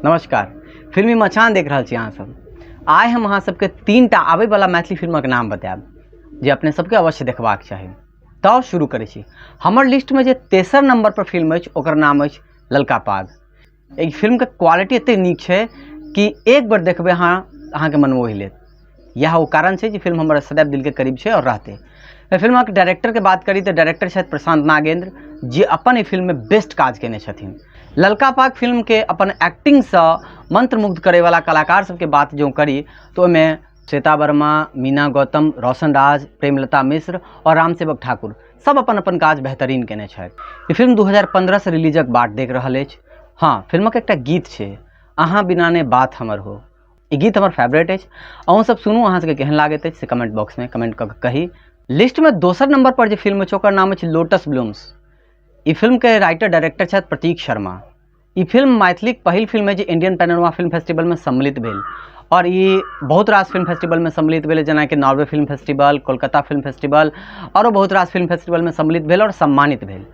नमस्कार, फिल्मी मचान देख रहल छी अहाँ सब। आइ हम अहाँ सबके 3टा आबैवला मैथिली फिल्मक नाम बतायब जे अपने सबके अवश्य देखबाक चाही। तऽ शुरू करै छी। हमर लिस्टमे जे तेसर नंबर पर फिल्म अछि ओकर नाम अछि ललका पाग। एहि फिल्मके क्वालिटी एतेक नीक छै कि एक बेर देखबै अहाँ, अहाँके मन मोहि लेत। इएह ओ कारण छै जे फिल्म हमर सदैव दिलके करीब छै आओर रहतै। एहि फिल्मक डायरेक्टरके बात करी तऽ डायरेक्टर छथि प्रशांत नागेंद्र, जे अपन एहि फिल्ममे बेस्ट काज केने छथिन। ललका पाग फिल्मके अपन एक्टिंगसँ मंत्रमुग्ध करैवला कलाकार सबके बात जँ करी तऽ ओहिमे श्वेता वर्मा, मीना गौतम, रोशन राज, प्रेमलता मिश्र आओर रामसेवक ठाकुर सब अपन अपन काज बेहतरीन केने छथि। ई फिल्म 2015 से रिलीजक बाट देख रहल अछि। हँ, फिल्मक एकटा गीत छै अहाँ बिना ने बात हमर हो। ई गीत हमर फेवरेट अछि। अहूँ सब सुनू, अहाँ सबके केहन लागैत अछि से कमेंट बॉक्समे कमेंट कऽ के कही। लिस्टमे दोसर नंबर पर जे फिल्म अछि ओकर नाम अछि लोटस ब्लूम्स। ई फिल्मके राइटर डायरेक्टर छथि प्रतीक शर्मा। ई फिल्म मैथिलीक पहिल फिल्म अछि जे इंडियन पैनोरमा फिल्म फेस्टिवलमे सम्मिलित भेल और ई बहुत रास फिल्म फेस्टिवलमे सम्मिलित भेल, जेनाकि Norway film festival, Kolkata film festival औरो बहुत रास फिल्म फेस्टिवलमे सम्मिलित भेल और सम्मानित भेल।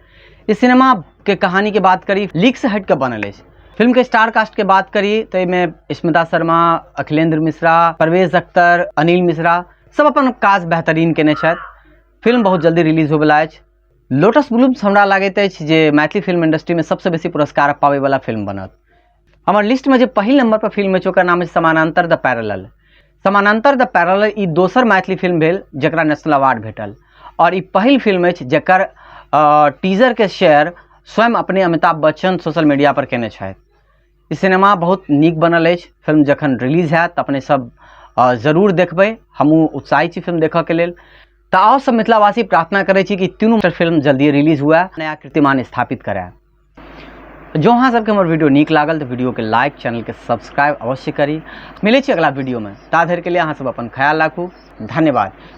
इस सिनेमाके कहानीके बात करी लीक से हटिके बनल अछि। फिल्म के स्टार कास्ट के बात करी तो एहिमे स्मिता शर्मा, अखिलेंद्र मिश्रा, परवेज अख्तर, अनिल मिश्रा सब अपन काज बेहतरीन केने छथि। फिल्म बहुत जल्दी रिलीज होयवला अछि। लोटस ब्लूम्स हमरा लागैत अछि जे मैथिली फिल्म इंडस्ट्रीमे सबसँ बेसी पुरस्कार पाबैवला फिल्म बनत। हमर लिस्टमे जे पहिल नंबर पर फिल्म अछि ओकर नाम अछि समानांतर द पैरेलल। समानांतर द पैरेलल ई दोसर मैथिली फिल्म भेल जकरा नेशनल अवार्ड भेटल और ई पहिल फिल्म अछि जकर टीजरके शेयर स्वयं अपने अमिताभ बच्चन सोशल मीडिया पर केने छथि। ई सिनेमा बहुत नीक बनल अछि। फिल्म जखन रिलीज हैत तऽ अपने सब जरूर देखबै। हमहूँ उत्साहित छी फिल्म देखऽके लेल। तऽ आउ सब मिथिलावासी प्रार्थना करै छी कि तीनू फिल्म जल्दी रिलीज हुए, नया कीर्तिमान स्थापित करए। जो अहाँ सबके हमर वीडियो नीक लागल तऽ वीडियोके लाइक, चैनलके सब्सक्राइब अवश्य करी। मिलै छी अगला वीडियोमे, ता धरिके लिए अहाँ सब अपन ख्याल राखू। धन्यवाद।